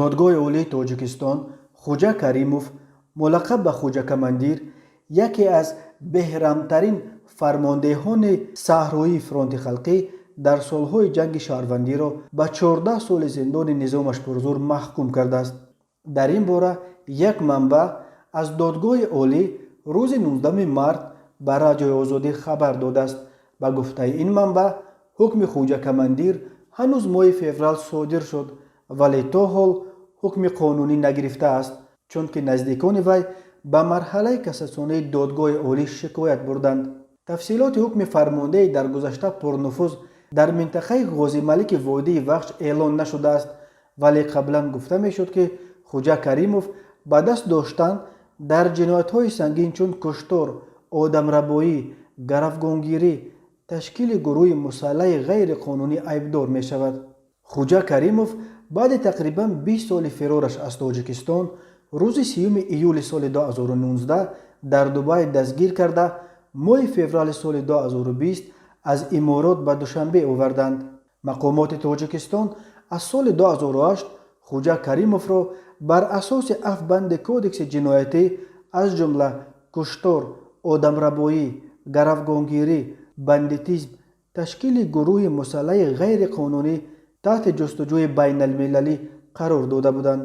Додгоҳи Олии Тоҷикистон Хуҷа Каримов, мулаққаб ба Хуҷа Командир, яке аз беҳрамтарин фармондеҳони саҳроии Фронти халқӣ дар солҳои ҷанги шаҳрвандиро ба 14 соли зиндони низомаш пурзур маҳкум кардааст. Дар ин бора як манбаъ аз Додгоҳи Олӣ рӯзи 19 март ба Радиои Озодӣ хабар додааст. Ба гуфтаи ин манбаъ, ҳукми Хуҷа Командир ҳанӯз моҳи феврал содир шуд, вале то ҳол ҳукми қонунӣ нагирифтааст, чунки наздикони вай ба марҳалаи кассатсионии Додгоҳи Олӣ шикоят бурданд. Тафсилоти ҳукми фармондеҳи дар гузашта пурнуфуз дар минтақаи Ғозималики водии Вахш эълон нашудааст, вале қаблан гуфта мешуд, ки Хуҷа Каримов ба даст доштан дар ҷиноятҳои сангин чун куштор, одамрабоӣ, гаравгонгирӣ, ташкили гурӯҳи мусаллаҳи ғайриқонунӣ айбдор мешавад. Хуҷа Каримов баъди тақрибан 20 соли фирораш аз Тоҷикистон рӯзи 30 июли соли 2019 дар Дубай дастгир карда, моҳи феврали соли 2020 аз Иморот ба Душанбе оварданд. Мақомоти Тоҷикистон аз соли 2008 Хуҷа Каримовро бар асоси ҳафт банди Кодекси ҷиноятӣ, аз ҷумла куштор, одамрабоӣ, гаравгонгирӣ, бандитизм, ташкили гурӯҳи мусаллаҳи ғайриқонунӣ таҳти ҷустуҷӯи байналмилалӣ қарор дода буданд.